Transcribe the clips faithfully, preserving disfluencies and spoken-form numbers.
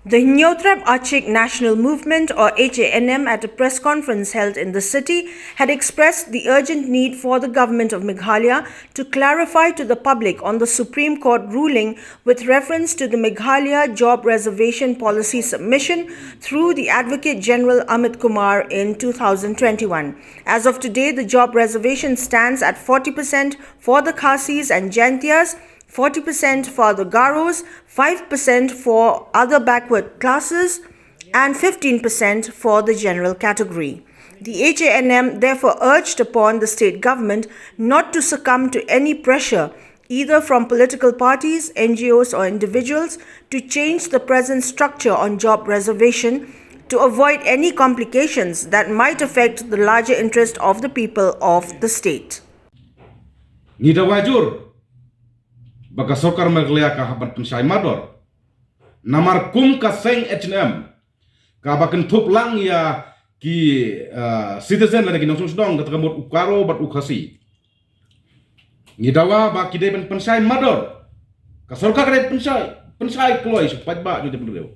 The Hynñiewtrep Achik National Movement, or H A N M, at a press conference held in the city, had expressed the urgent need for the government of Meghalaya to clarify to the public on the Supreme Court ruling with reference to the Meghalaya Job Reservation Policy submission through the Advocate General Amit Kumar in two thousand twenty-one. As of today, the job reservation stands at forty percent for the Khasis and Jaintias, forty percent for the Garos, five percent for other backward classes, and fifteen percent for the general category. The H A N M therefore urged upon the state government not to succumb to any pressure, either from political parties, N G Os, or individuals, to change the present structure on job reservation to avoid any complications that might affect the larger interest of the people of the state. Ngi dawa jur ba ka sorkar Meghalaya ka hap ban pynshai mardor. Namar kum ka seng H A N M kaba kynthup lang ïa ki, uh, citizen lane ki nongshong shnong kata ka mut u Garo bad u Khasi. Ngi dawa ba ki dei ban pynshai mardor. Ka sorkar ka dei pynshai, pynshai kloi sha paidbah jong ka jaitbynriew.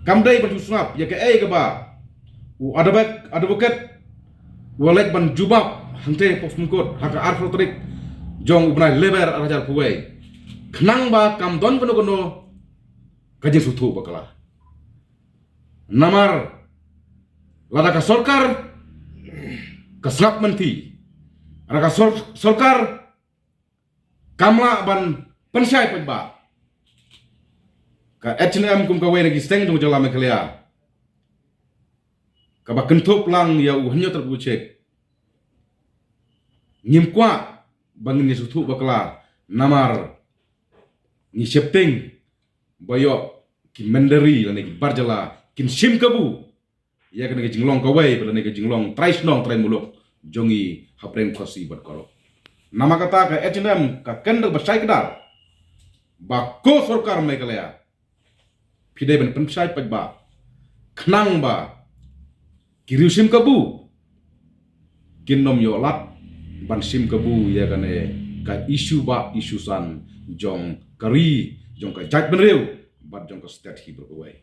Kam dei ban shu sngap ïa kaei kaba u advocate, advocate u leit ban jubab hangtei ha Supreme Court ha ka arphew tarik jong u bnai Lber arhajar arphew wei. Khnang ba kam don kano kano ka jingsngewthuh bakla. Namar lada ka sorkar ka sngap mynta, lada ka sor-, sorkar kam lah ban pynshai paidbah, ka H A N M kum kawei na ki seng jong ka jylla Meghalaya kaba kynthup lang ïa u Hynñiewtrep Achik, ngim kwah ba ngin ïasngewthuh bakla, namar ngi sheptieng ba ïoh ki mynder lane ki bar jylla kin shim kabu ïa kane ka jinglong kawei bad lane ka jinglong trai shnong trai muluk jong ngi hapdeng Khasi bad Garo. Namar kata ka H A N M ka kynduh ba shai kdar ba ko sorkar Meghalaya, phi dei ban pynshai paidbah khnang ba ki riew shim kabu kin nym ïoh lad ban shim kabu ïa kane ka issue ba issue san jong ka ri, jong ka jaitbynriew bad jong ka state hi baroh kawei.